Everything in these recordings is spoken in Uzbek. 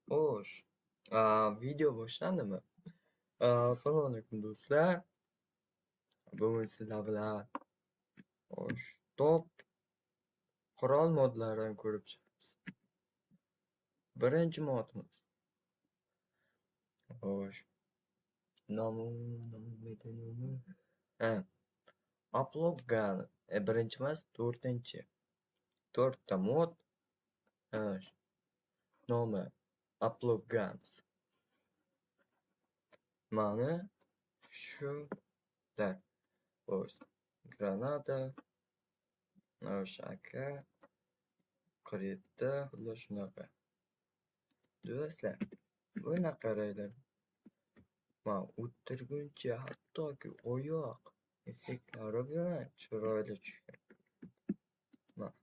Xo'sh, video boshlandimi? Assalomu alaykum do'stlar. Bugun sizlar bilan xo'sh, top qurol modlarini ko'rib chiqamiz. Birinchi modimiz. Xo'sh. Nomi nomi. Ha. Upload Gun. Birinchi emas, to'rtinchi. To'rtta mod. Nomi Upload Guns. Mana shular. Xo'sh, granata, xo'sh, AK, 47, xullas shunaqa. Do'stlar, buni qaranglar. Mana o'tirguncha hattoki oyoq effektlari bilan chiroyli tushgan. Mana.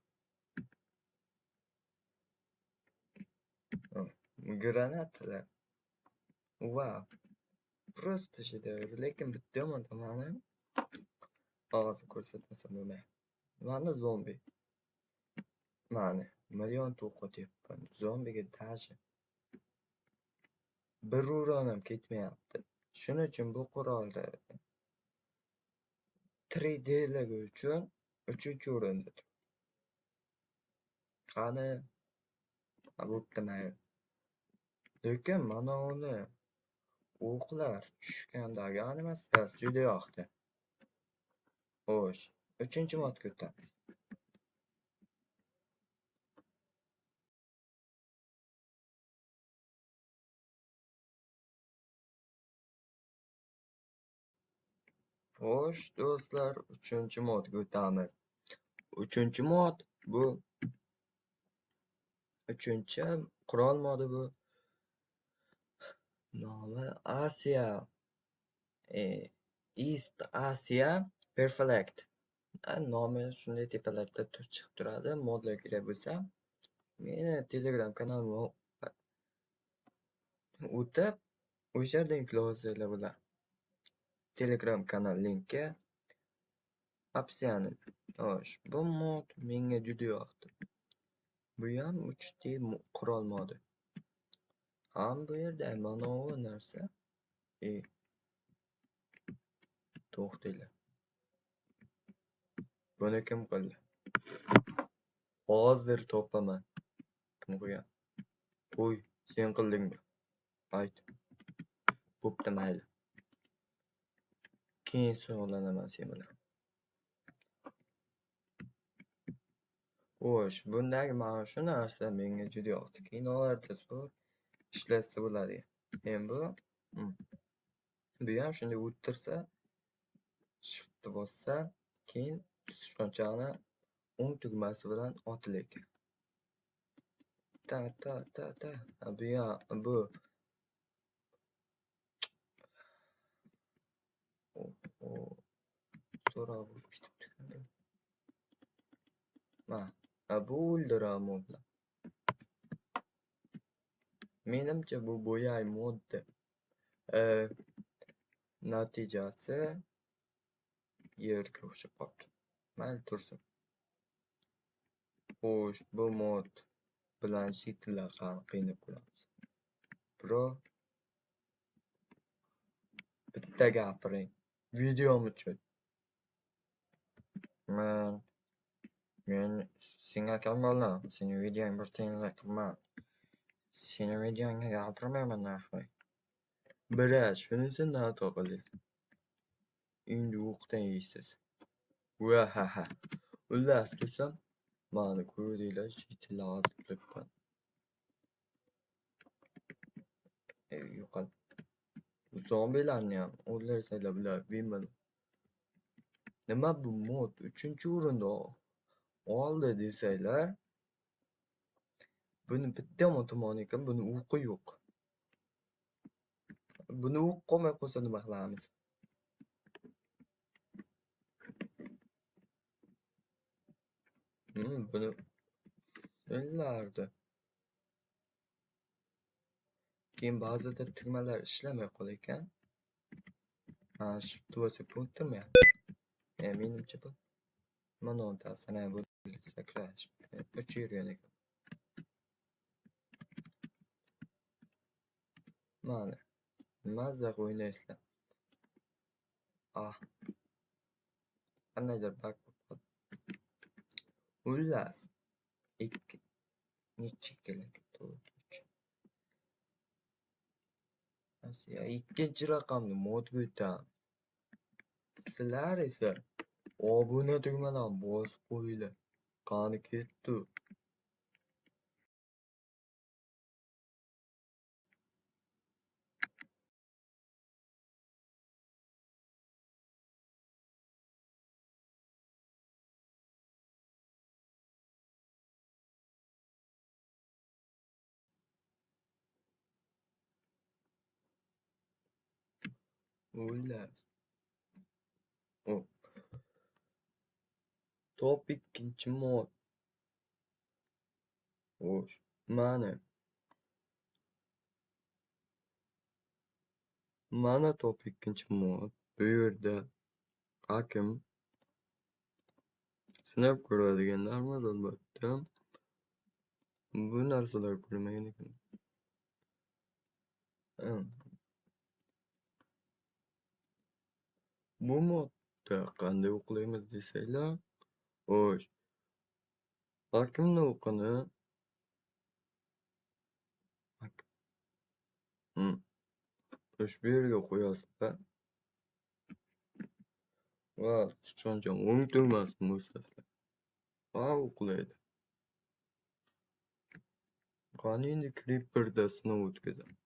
Granatalar. Vau. Просто shedevr, lekin bitta yomon tomoni hozir ko'rsatmasam bo'lmaydi. Mana zombi. Mana million to'q otyapman. Zombiga даже bir uron ham ketmayapti. Shuning uchun bu qurolni 3D'ligi uchun 3-o'rinda turibdi. Qani bo'pti mayli. Lekin mana uni o'qlar tushgandagi animatsiyasi juda yoqdi. Xo'sh, 3-modga o'tamiz. Xo'sh, do'stlar, 3-modga o'tamiz. 3-mod bu 3-qurol modi bu. Nomi Asia, East Asia Perfect. Nomi shunday tepalarda chiqib turadi. Modlar kerak bo'lsa, meni Telegram kanalimga o'tib, o'sha yerdan yuklab olsanglar bo'ladi. Telegram kanal linki opsiyani. Xo'sh, bu mod menga juda yoqdi. Bu ham 3D qurol modi. Ham bu yerda mana bu narsa. To'xtanglar. Buni kim qildi? Hozir topaman. Kim qilgan? Qo'y, sen qildingmi? Ayt. Bo'pti, mayli. Keyin shug'ullanaman sen bilan. Xo'sh, bundagi mana shu narsa menga juda yoqdi. Kinolarda zo'r ishlatsa bo'ladi. Endi bu bu ham shunday o'tirsa, shiftni bossa, keyin sichqonchani o'ng tugmasi bilan otilar ekan. Ta ta ta ta. Bu ham bu so'roq bo'lib ketibdi. Mana bu o'ldiradi modlar. Menimcha bu bo'yay modda natijasi yerga o'xshab qolibdi. Mayli tursin. Xo'sh, bu mod bilan shitlar qiynab ko'ramiz. Bro, bitta gapiring. Videom uchun. Men senga akam bolam, seni videong bir tiyinlik qimmat. Seni videongga gapirmayman nahvoy. Bira, shunisi nato qildik. Endi o'qdan yeysiz. Va-ha-ha. Xullas desam, mana ko'rdinglar, shitlar azoblayapman. Yo'qol. Zombilarni ham o'ldirsanglar bular bemalol. Nima bu mod 3-o'rinda oldi desanglar, buni bitta yomon tomoni ekan, buni o'qi yo'q. Buni o'q qolmay qolsa nima qilamiz? Buni o'llardi. Keyin ba'zida tugmalar ishlamay qolar ekan. Mana shiftni bosib o'tirmayapti. Menimcha bu mana o'ntasini bu sakrash uchib yurgan ekan. Mana mazza qilib o'ynaysizlar. Ah. Qandaydir bug bo'lib qoldi. Xullas, 2 necha ekanligi 4 3. Ikkinchi raqamli modga o'tamiz. Sizlar esa obuna tugmalarini bosib qo'yinglar. Qani ketdi. Xullas. Top ikkinchi mod. Xo'sh, mana. Mana top ikkinchi mod. Bu yerda hakim sinab ko'radiganlarimiz albatta bu narsalar ko'rmagan ekan. Bu modda qanday o'qlaymiz desanglar, xo'sh, hakimni o'qini ushbu yerga qo'yasizlar va sichqoncha o'ng tugmasini bosasizlar va o'qlaydi. Qani endi Creeperda sinov o'tkazamiz.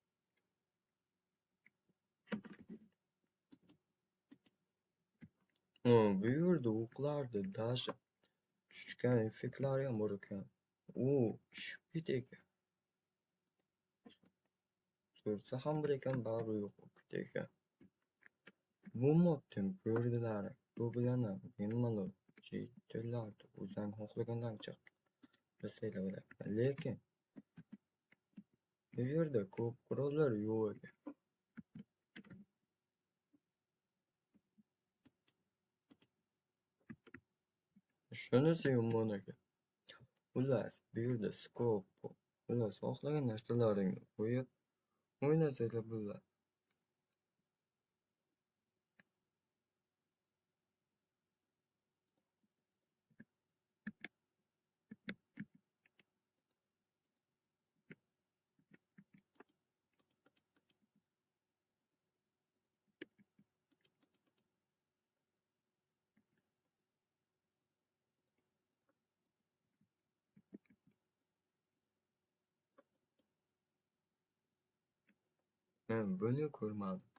Bu yerda o'qlardi даже tushgan effektlari ham bor ekan. U tushib ketar ekan. Sursa ham bir ekan, baribir yo'q bo'lib ketar ekan. Bu modda ham ko'rdilar. Bu bilan ham bemalol cheatlarni o'zlaring xohlagandan chiqib bilsanglar bo'ladi. Lekin bu yerda ko'p qurollar yo'q ekan. Shunisi yomon ekan. Xullas, bu yerda scope bor. Xullas, xohlagan narsalaringni qo'yib o'ynasanglar bo'ladi. Men buni ko'rmadim.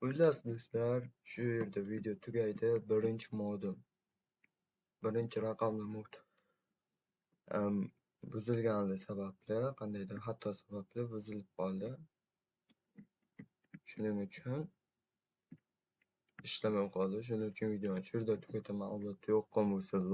Xullas do'stlar, shu yerda video tugaydi. Birinchi modim, birinchi raqamli mod buzilganligi sababli, qandaydir xato sababli buzilib qoldi. Shuning uchun ishlamay qoldi. Shuning uchun videoni shu yerda tugataman. Albatta yoqqan bo'lsa